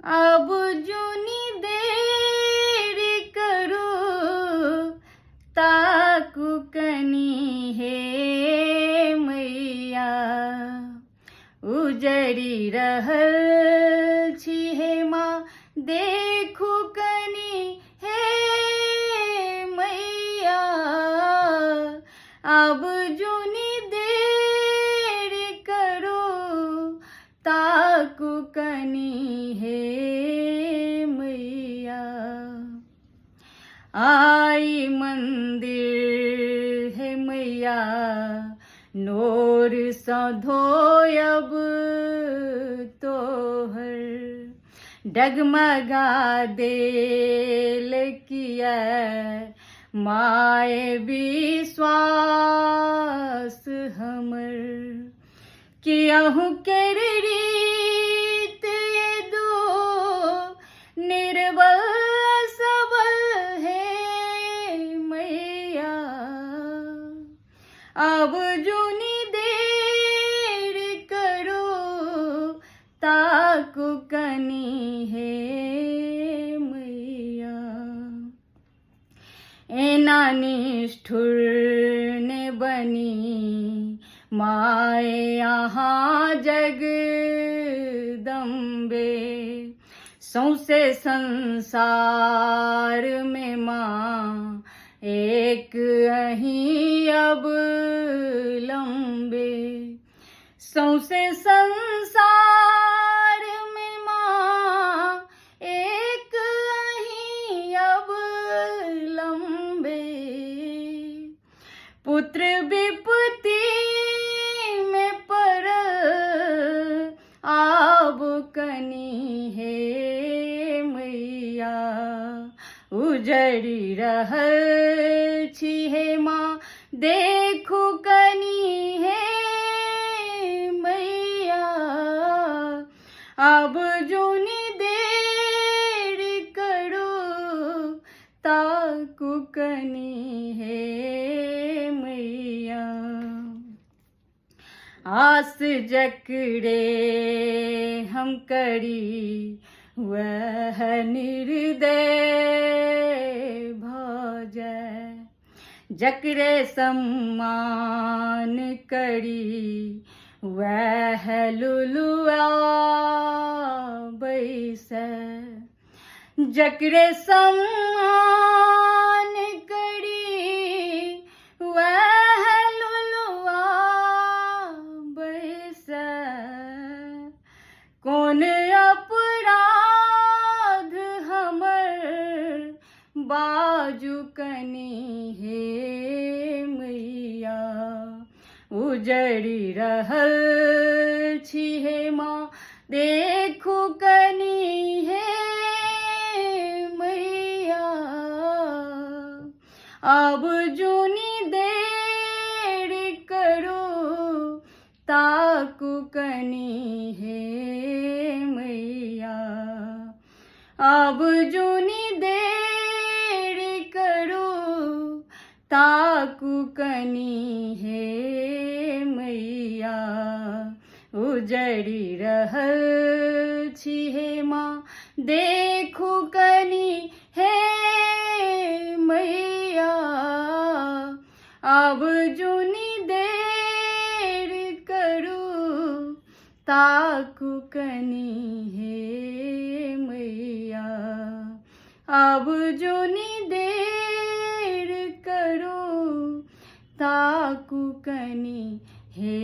आब जुनि देर करू ताकू कनी हे मैया उजड़ि रहल छी हे माँ देखू कनी हे मैया आब जुनि देर करू ताकू कनी हे मैया आई मंदिर हे मैया नोर सँ धोयब तोहर डगमगा देल किया माय विश्वास हमर कि अहूँ केर रीत ये दो निर्बल सबल हे मैया अब जुनी देर करो ताकू कनी हे मैया एना निष्ठुर ने बनी माय अहाँ जगदम्बे सौंसे संसार में माँ एक अहीं अब लम्बे सौंसे संसार में माँ एक अहीं अब लम्बे पुत्र विपत्ति में पर आब कनी हे मैया उजड़ि रहल छी हे माँ देखू कनी हे मैया आब जुनि देर करू ताकू कनी हे मैया आस जकरे हम करी वह निर्दय भऽ जाय जकरे सम्मान करी वएह लुलुआ बैसै जकरे सम्मान करी वएह लुलुआ बैसै कोन अपराध हमर बाजू कनी हे मैया उजड़ि रहल छी हे माँ देखू कनी हे मैया आब जुनि देर करू ताकू कनी हे मैया आब जुनि देर करू ताकू कनी हे मैया उजड़ि रहल छी हे माँ देखू कनी हे मैया आब जुनि देर करू ताकू कनी हे मैया आब जुनि देर करू ताकू कनी हे